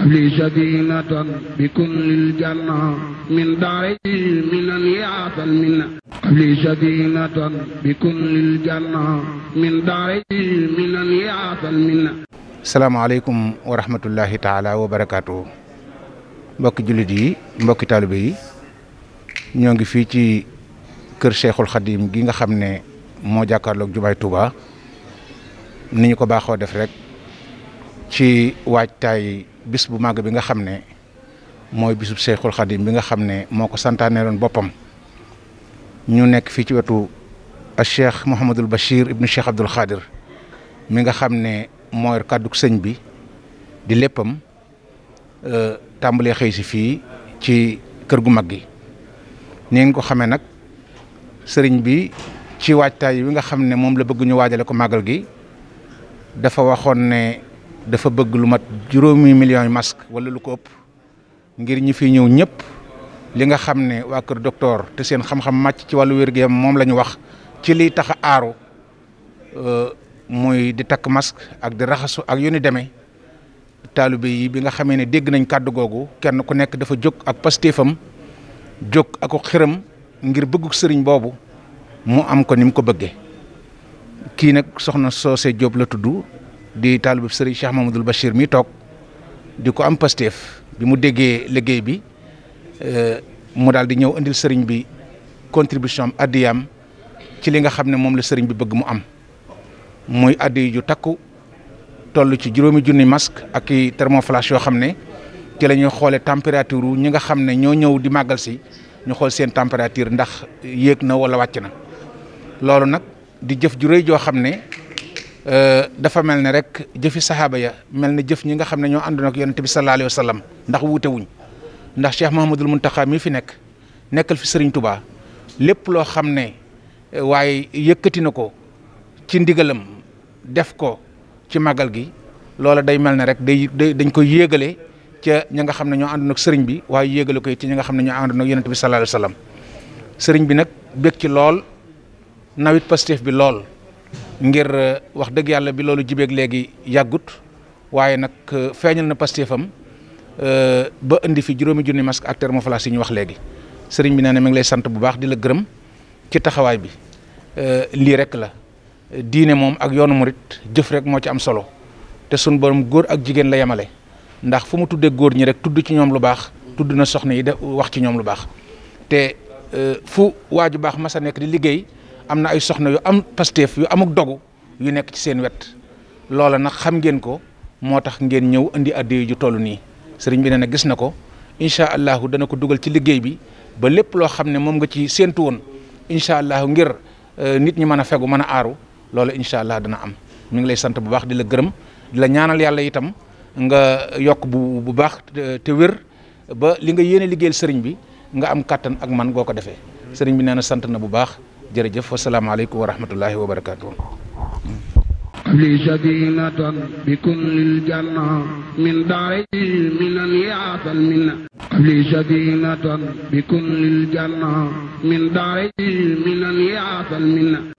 لي سكينة بكل الجنة من داري من يعطى المنة لي سكينة بكل الجنة من داري من يعطى المنة. salaamaaleykum wa rahmatullahi taala wa barakaatu. mbokki jullit yi mbokki taalibe yi ñoo ngi fii ci kër Cheikhul Khadim gi nga xam ne moo jàkkaarloog jumaay Touba ni ñu ko baaxoo def rek ci waajtaay bis bu màgg bi nga xam ne mooy bisub Cheikhul Khadim bi nga xam ne moo ko santaaneeloon boppam. ñu nekk fii ci wetu Cheikh Mouhamadul Bachir ibnu Cheikh Abdoul Khadir mi nga xam ne mooy kàddug sëñ bi di léppam tàmbalee xëy si fii ci kër gu mag gi. ni ngeen ko xamee nag sëriñ bi ci waajtaay wi nga xam ne moom la bëgg ñu waajale ko màggal gi dafa waxoon ne dafa bëgg lu mat 5 millions yu masque wala lu ko ëpp ngir ñi fi ñëw ñëpp li nga xam ne waa kër docteur te seen xam-xam màcc ci wàllu wér-gu-yaram moom la ñu wax ci liy tax a aaru muy di takk masque ak di raxasu ak yu ni demee taalibe yi bi nga xamee ne dégg nañ kàddu googu kenn ku nekk dafa jóg ak pastéefam jóg ak xiram ngir bëgguk sëriñ boobu mu am ko ni mu ko bëggee. kii nag soxna Socé Diop la tudd di taalibe sëriñ Cheikh Mamadou Bachir mi toog di ko am pastéef bi mu déggee liggéey bi mu daal di ñëw indil sëriñ bi contribution am addiyam ci li nga xam ne moom la sëriñ bi bëgg mu am. muy addi ju takku toll ci 5 junni masque ak i thermoflash yoo xam ne ci la ñuy xoolee température ñi nga xam ne ñoo ñëw di màggal si ñu xool seen température ndax yéeg na wala wàcc na. loolu nag di jëf ju rëy joo xam ne dafa mel ne rek jëfi saxaaba ya mel ne jëf ñi nga xam ne ñoo àndoon ak yonent bi sallallahu alayhi wa sallam ndax wuute wuñ ndax Cheikh Mouhamadul Mountakha mi fi nekkal fi Serigne Touba lépp loo xam ne waaye yëkkati na ko ci ndigalam def ko ci màggal gi loola day mel ne rek dañ koy yéegale ca ña nga xam ne ñoo àndoon ak sëriñ bi waaye yéegale ko ci ñi nga xam ne ñoo àndoon ak yonent bi sallallahu alayhi wa sallam. sëriñ bi nag bég ci lool nawit Pastef bi lool ngir wax dëgg yàlla bi loolu jibeeg léegi yàggut waaye nag feeñal na Pastefam ba indi fi 5 junni masque ak thermoflash yi ñu wax léegi. sëriñ bi nee na mi ngi lay sant bu baax di la gërëm ci taxawaay bi lii rek la. diine moom ak yoonu murit jëf rek moo ci am solo te sun borom góor ak jigéen la yemale ndax fu mu tuddee góor ñi rek tudd ci ñoom lu baax tudd na soxna yi de wax ci ñoom lu baax te fu waaju baax masa nekk di liggéey am na ay soxna yu am Pastef yu amuk dogu yu nekk ci seen wet loola nag xam ngeen ko moo tax ngeen ñëw indi addiya ju toll nii sëriñ bi nee na gis na ko incha allahu dana ko dugal ci liggéey bi ba lépp loo xam ne moom nga ci séentu woon incha allahu ngir nit ñi mën a fegu mën a aaru loolu incha allah dana am. mi ngi lay sant bu baax di la gërëm di la ñaanal yàlla itam nga yokk bu baax te wér ba li nga yéene liggéeyal sëriñ bi nga am kàttan ak man goo ko defee sëriñ bi nee na sant na bu baax jërëjëf wasalaamaaleykum wa rahmatullahi wa barakaatu. li sadinatan bi kullil janna min daari minan yaatal minna li sadinatan bi kullil janna min daari minan yaatal minna